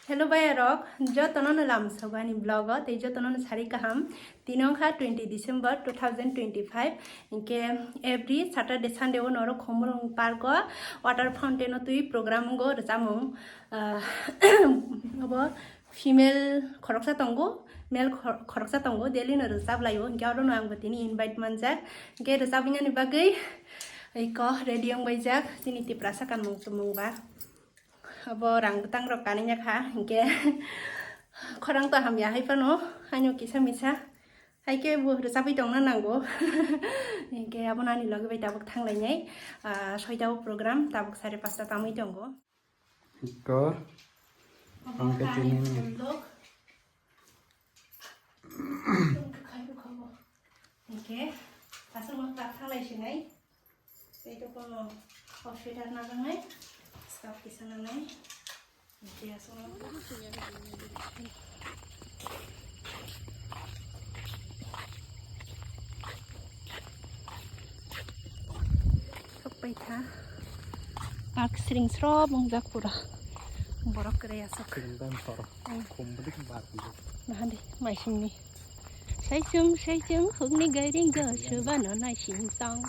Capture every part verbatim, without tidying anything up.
Hello bayarok, jotono no lamsogo ani vlog o, tei jotono no sari kaham. Tini wngkha twenty December two thousand twenty-five, hinkhe every Saturday Sunday o norok Khumulwng park o water fountain o twi program wngo, rwchapmung, ah, abo female khoroksa tongo, male khor-, khoroksa tongo, daily no rwchap laio, hinkhe oro no ang bo tini invite manjak, hinkhe rwchap wngya ni bagwi iko ready wng baijak, chini Tiprasa kanmung tumung ba. Abo rang bwtang rok kanwi ya kha, hinkhe khorang to hamya hai phano, haino kisa misa hai khe bo rwchapwi tongna nango. Hinkhe abo nani logi bai tabuk thanglainai, ah, soita o program, tabuk sare pasta tamwi tongo. Ko, ang khe tini ni. Hinkhe aswk no tak thanglaisingwi. Tei to kono hospital nangnai, staff kisa nangnai. Tei aswk no. Sok paikha. Park siring srob wngjak pura. Borok kwrwi aswk. Siring dan soro. Ai. Khum bwdwk bar. Nahadi, maisingni. Saichung, saichung, hukni gairing go, subano naising tong.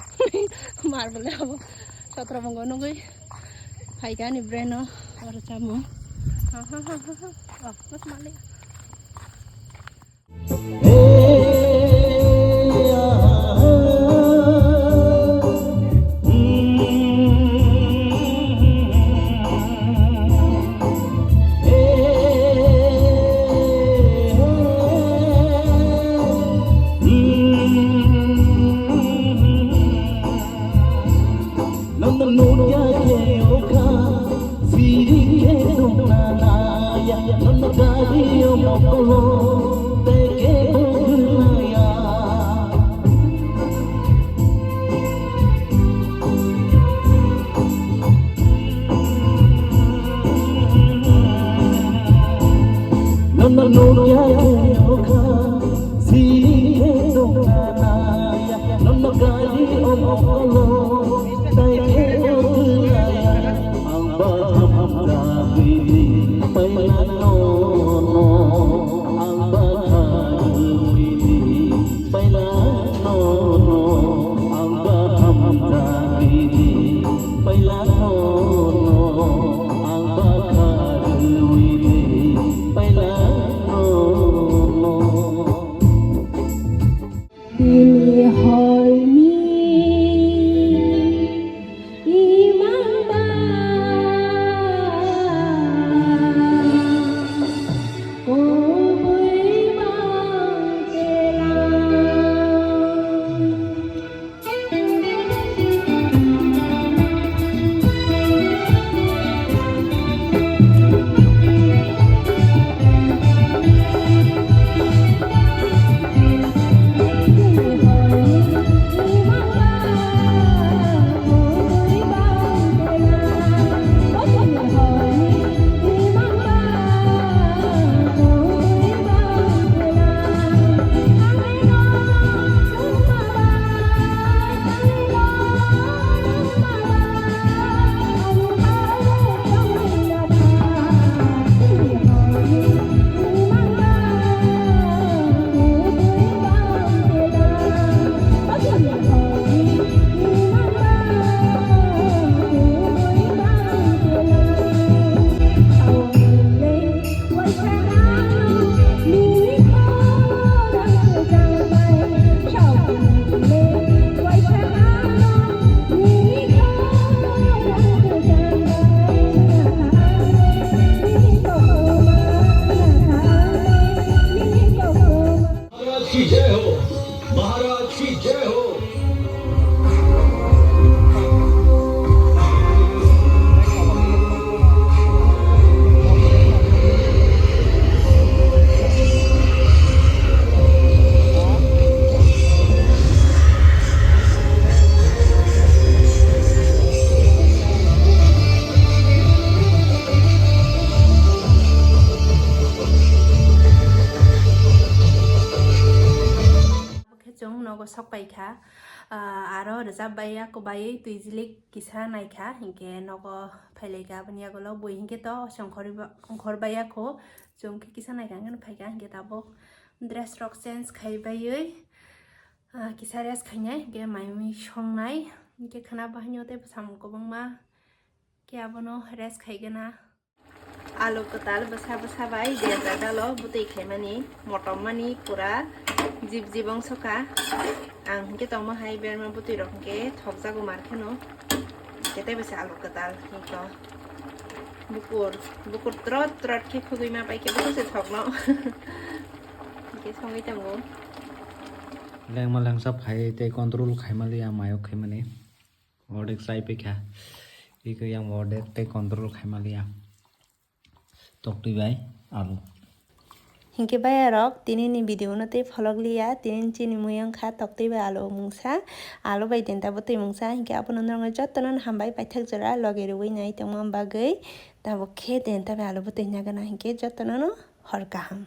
Mar bole abo. Sotro mongo nugui. Phaikha ani brain o, oro chamung. Ha, ha, ha, ha, ha. Oh, mas mali. Nono nukya khe okha, siri khe tongna naya, nono gari o mokolo, tei khe bwkhlaya. Nono nukya khe okha, siri khe tongna naya, nono gari o mokolo, tei khe bwkhlaya. Ang baham hamjakni pailano no, ang baham hamjakni pailano no, ang baham hamjakni pailano no, ang baham hamjakni pailano no. Tini horni imang ba kubui bang telang. महाराज की जय हो, महाराज की जय हो। Khe chwng nogo sok pai kha, ah, aro rwchap bai ya kwbaiwi twi jilik kisa nai kha, hinkhe nogo Phailai ka aboni yagulo bui hinkhe to songkhor ba-, ongkhor baiya kho. Chwng khe kisa naikha hwnkheno phaikha hinkhe tabuk dress rok change khai baiwi, ah, kisa rest khainai hinkhe mai mui songnai hinkhe khwna bahaino tei bwsamung kwbangma khe abono rest khaigana. Alu kwtal bwsa bwsa bai denta dalo bwtwi khaimani motom mani pura jib jib wngsoka. Ang hinkhe tongma hai berma bwtwi rok hinkhe thokjago mar kheno. Hinkhe tei bwsa alu kwtal hinkhe bukur bukur trot trot khe khugwi ma pai khe bwtwi se thokno. Hinkhe songwi tongo. Lengma lengsa phai tei control khaimaliya mayok khaimani. Ordek chai pekha. Iko yang ordek tei control khaimaliya. Toktwi bai alu. Hinkhe bayarok, tinini video no tei pholok liya, tini chini mui wngkha toktwi bai alu mungsa, alu bai denta bwtwi mungsa, hinkhe abono norokno jotono hambai paithak jora logi rwui nai tongma bagwi, tabuk khe denta bai alu bwtwi nagana hinkhe jotono no hor kaham.